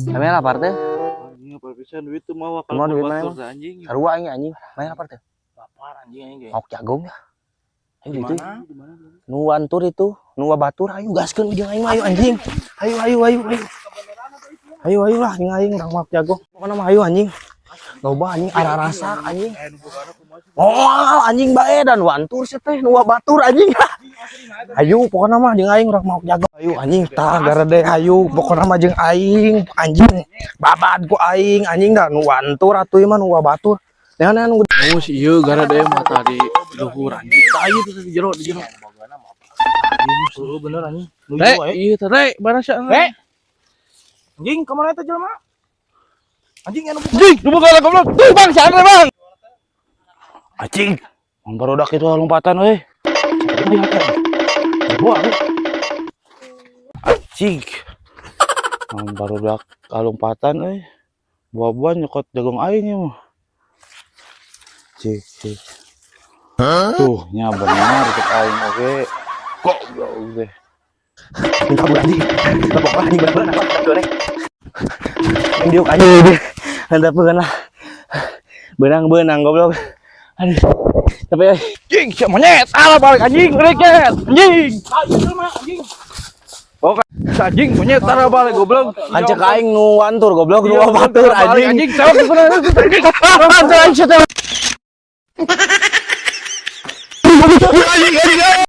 Kami lapar teh. Anjing, apa pisan duit tuh mau Kumaha duit mana batur emang? Teh, anjing. Sarua aing, anjing. Mana lapar teh? Lapar, anjing, aing ge. Maok jagung ya. Ayo Di itu. mana? Nu antur itu, nu batur, ayo gaskeun jeung aing mah, ayo anjing. Ayo ayo ayo ayo. Ayo ayo lah jeung aing urang maok jagung. Pokona mah ayo, anjing. Loba, anjing, ararasak, anjing. Oh, anjing bae dan wantur sih teh nu batur, anjing. Ayo pokona mah jeung aing urang maok jagung. Ayo, anjing, tah garede, ayo pokona mah jeung aing, anjing. Babad ku aing, anjing, dah nu wantur atuh ieu mah nu batur. Neangan nu Oh, si ieu garede mah tadi luhur, anjing. Tah, ieu tuh di jero, di jero. Heeh, bener, anjing. Nu Rek, ieu wae. Ieu teh rek, barasa. Rek. Anjing, kemana eta jelema? Anjing, anu buka. Anjing, nu boga goblok. Tuh, Bang, si Andre, Bang. Anjing, yang barudak itu lompatan euy. Wah, Anjing. Yang barudak lompatan euy. Buah-buah nyokot jagung aing ieu mah. Cik, cik. Tuh, nya benar cek aing oge. Goblok deh. Minta kabur, anjing. Bapak anjing bener apa goreng. Diuk, anjing. Mantap lah. Benang-benang, goblok. Aduh. Tapi Anjing, si monyet. Alah, balik, anjing, balik nyet. Anjing. Anjing. Oh, anjing monyet tara balik, goblok. Kan cek aing nu wantur, goblok, nu batur, anjing. Anjing, cewek anjing. Anjing anjing. Anjing, anjing.